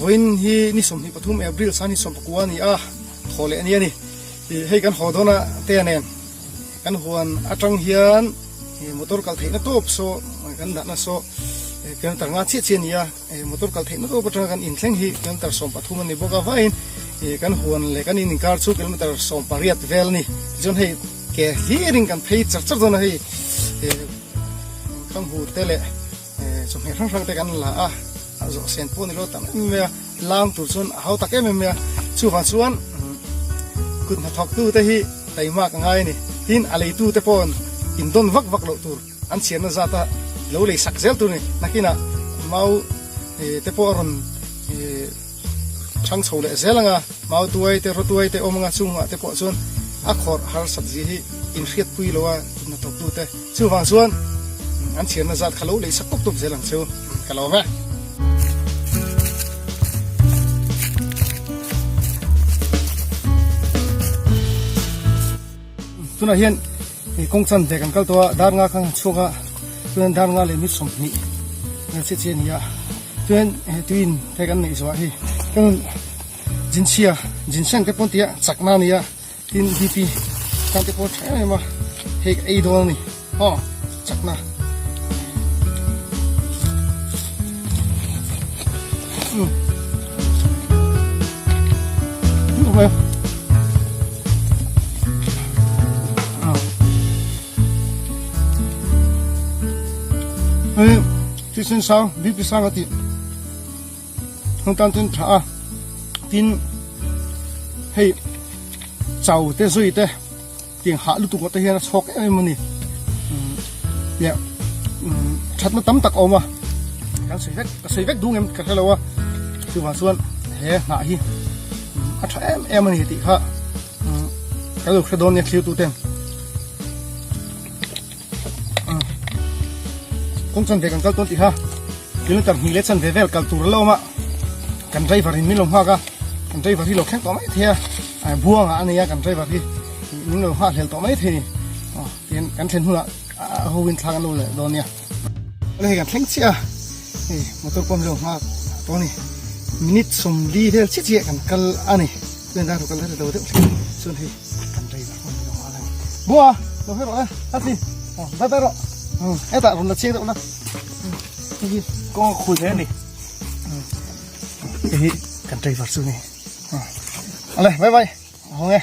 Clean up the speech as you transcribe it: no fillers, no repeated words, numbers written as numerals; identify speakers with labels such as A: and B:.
A: Vawiin hi ni 23 April san ni 19 a ni a, thaw leh a ni a ni. Hei kan haw dawn a te nen kan huan atang hian motor kal theihna tawp saw kan dahna saw kilometer nga chiah chiah a ni a, motor kal theihna tawp atanga kan inthleng hi kilometer 13 a ni bawk a vaiin kan huan leh kan in inkar chu kilometer 18 vel a ni. Tichuan hei ke hlirin kan phei char char dawn a hei khanghu te leh chawhmeh hrang hrang te kan la a, a zawh sen pawh ni lo tam em em mai a, lang tur chuan a hau tak em em mai a, chuvang chuan kut hnathawk tu te hi taima ka ngai a ni, tin a leitu te paw'n indawn vak vak loh tur an chhiarna zat a lo lei sak zel tur a ni, nakinah mau te pawh a rawn chhang chho leh zel ang a, mau tuai te rawtuai te awm ang a, chungah te pawh chuan a khawrh harsat zia hi inhriatpui lo a kut hnathawk tu te. Chuvang chuan an chhiarna zat kha lo lei sak tawp tawp zel ang chu ka lawm e. Tunah hian kawng chan ve kan kal tawh a, dar nga kha chhuak a, chuan dar nga leh mi 20 vel chiah chiah a ni a, chuan tuiin he kan neih zawh ah hi kan jinchhia ginseng te pawh an ti a, chakna a ni a. Tin BP tan te pawh tha em em a, hei ka ei dawn a ni aw chakna. Hei thisen sang BP sang a tih hung tan chuan tha a tin hei chau te zui te tiang hah lutuk ah te hian a chhawk em em a ni leh thatna tam tak a awm a kan sawi vek ka sawi vek duh ngem ka hre lo a chuvang chuan he hnah hi a tha em em a ni tih kha ka lo hre dawn nia thlir tu ten kawng chan ve kan kal tawn tih kha kilometer hnih leh chan ve vel kal tur a lo awm a kan driver in min lo nghak a kan driver hi lo thleng tawh mai thei a buangah a nei a kan driver hi min lo nghah hlel tawh mai thei ni tin kan thlen hunah a ho in thla kan lo leh dawn nia hei kan thleng chiah a hei motor pawh min lo nghak tawh a ni minute 40 vel chiah chiah kan kal a ni chuan dar kal lo deuh chuan hei kan driver pawh min lo nghal a ni bua lo hei rawh e a ti bye bye rawh hetah rawn la chiang deuh la hei hi kawng a khul hle a ni hei hi kan driver chu a ni ale bye bye a hawng e.